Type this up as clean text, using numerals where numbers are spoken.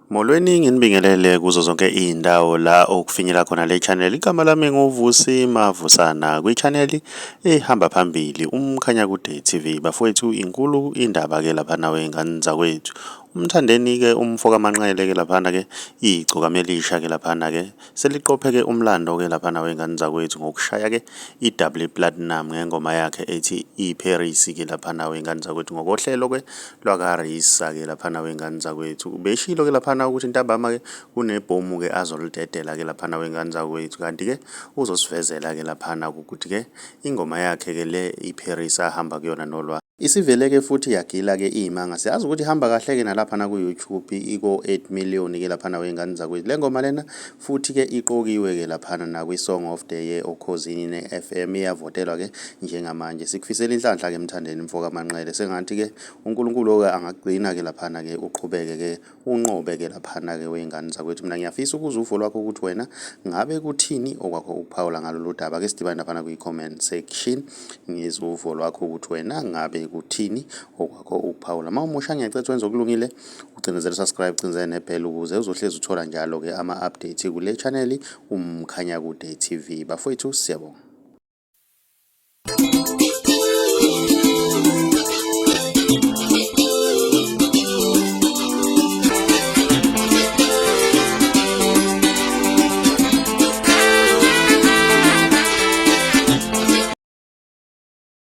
Molweni, nginibingelele kuzo zonke iy'ndawo la okufinyela khona le channel. Igama lami nguVusi Mavusana kwi-channel ehamba phambili uMkhanyakude TV. Bafowethu, inkulu indaba-ke laphana wey'ngane zakwethu. UMthandeni-ke umfo kaManqele-ke laphana-ke igcokama elisha-ke laphana-ke seliqophe-ke umlando-ke laphana wey'ngane zakwethu ngokushaya-ke i-double platinum ngengoma yakhe ethi iParis-ke laphana wey'ngane zakwethu ngokohlelo-ke lwakaRisa-ke laphana wey'ngane zakwethu. Ubeshilo-ke laphana ukuthi ntambama-ke kunebhomu-ke azolidedela-ke laphana wey'ngane zakwethu kanti-ke uzosivezela-ke laphana ukuthi-ke ingoma yakhe-ke le iParis ahamba kuyona nolwa Isivele-ke futhi yagila-ke iyimanga. Siyazi ukuthi ihamba kahle-ke nalaphana ku-YouTube iko-8 million-ke laphana wey'ngane zakwethu. Le ngoma lena futhi-ke iqokiwe-ke laphana nakwi-Song of the Year oKhozini ne-FM iyavotelwa-ke njengamanje. Sikufisela inhlanhla-ke Mthandeni mfoka Manqele. Sengathi-ke uNkulunkulu-ke angakugcina-ke laphana-ke uqhubeke-ke unqobe-ke laphana-ke wey'ngane zakwethu. Mina ngiyafisa ukuzwa uvo lwakho ukuthi wena ngabe kuthini okwakho ukuphawula ngalolu daba. Ake sidibane laphana kwi-comment section ngizwe uvo lwakho ukuthi wena ngabe kuthini okwakho ukuphawula. Uma umusha ngiyacela wenze okulungile ucindezele subscribe ucindezele nebhele ukuze uzohlezi uthola njalo-ke ama-update kule channel uMkhanyakude TV. Bafowethu siyabonga.